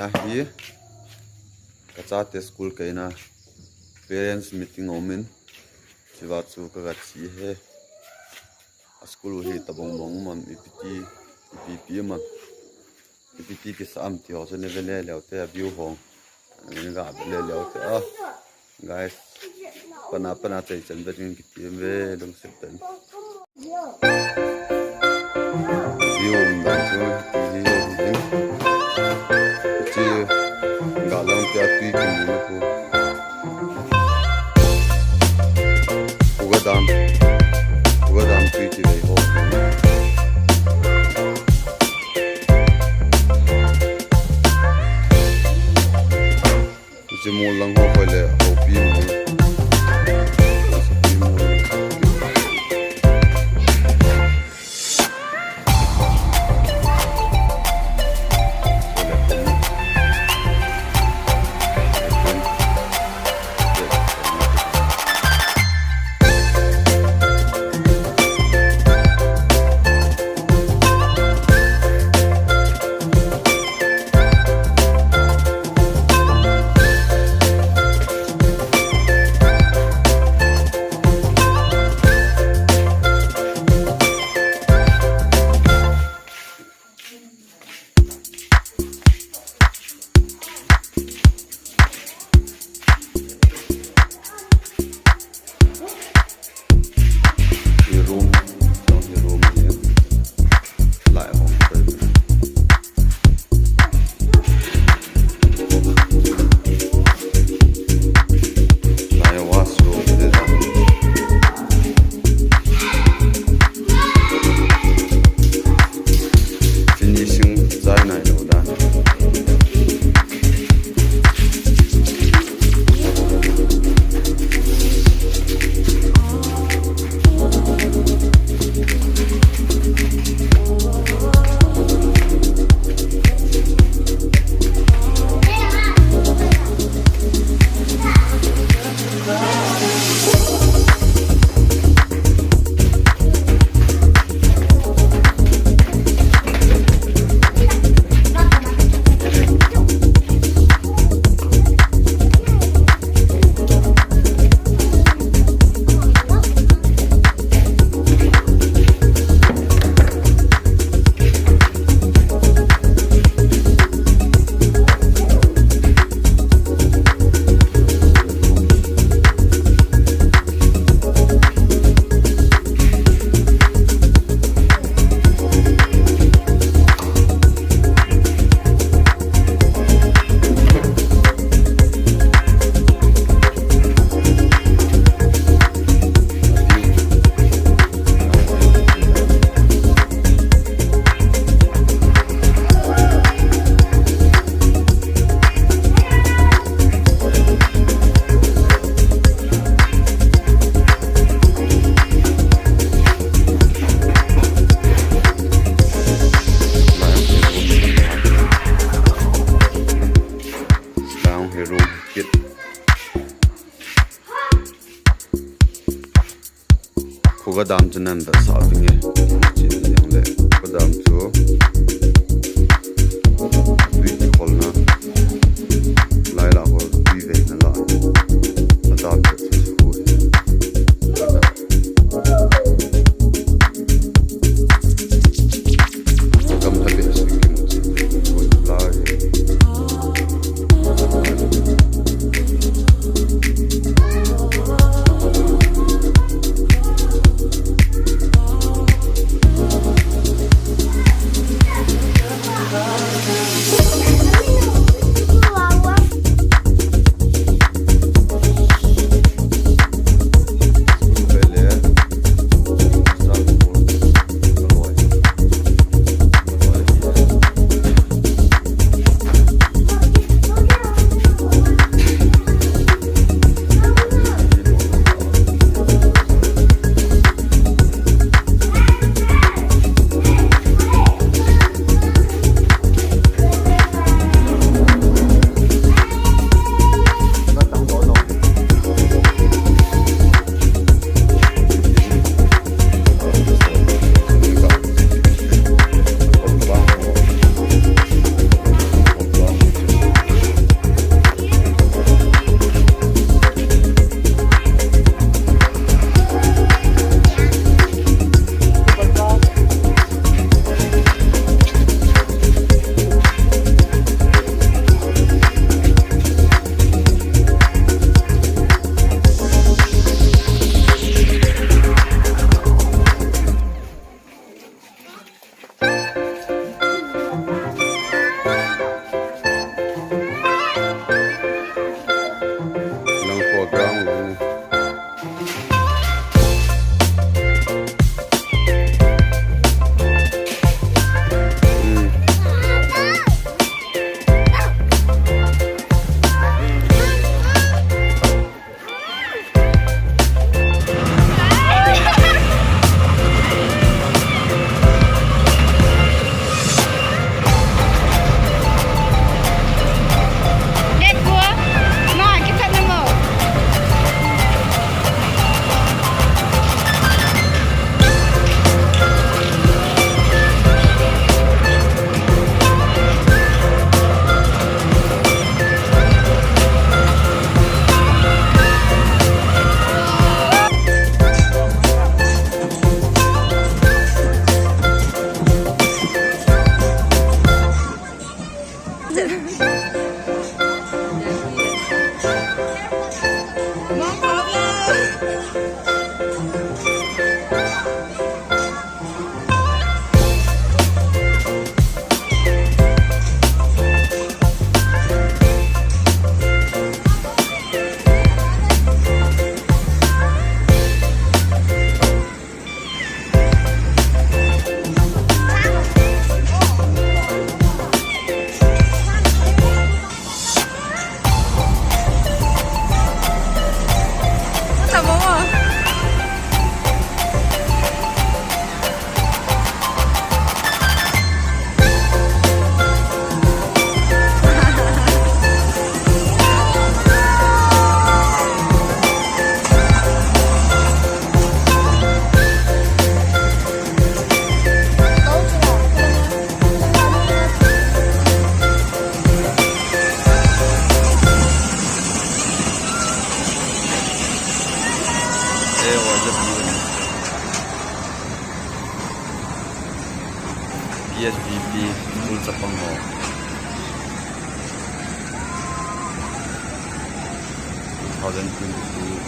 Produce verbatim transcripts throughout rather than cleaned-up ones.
Ahi, kachate school kaina parents meeting aumin, chiva chu kaga che e. A school u hi tabang bang um am, ipi ti, ipi ipi um am, ipi ti kisa am ti ho chu nave le leu te, a view ho. Nave le leu te. Ah, guys, pana pana chai chan ve ding kiti ve, lungset tah in. View um dan chu ti hi hin. Chi ga lang pia tui kin ni pu. Khuga dam, Khuga dam tui kivei ho. Hiche mol lang ho koi le, hopi mol. Finishing chai nai lou dan. Down here room kit. Khuga dam chu nan vetsah vinge. Chin jongle Khuga dam chu tui kikholna, lai lah ho tui veina lah. A dam chu chu chu. Kam tha be su kim chu lai. P S B P school chapang ho. Two thousand twenty-two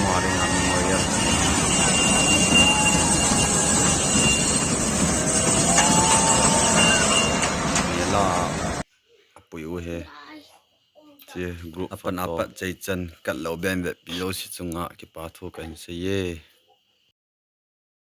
Maring a memorial. Mela apui u he. Che group apan photo. Apat chaichan kat lou ben vet pi lou si chunga kipa thu kahin sei e.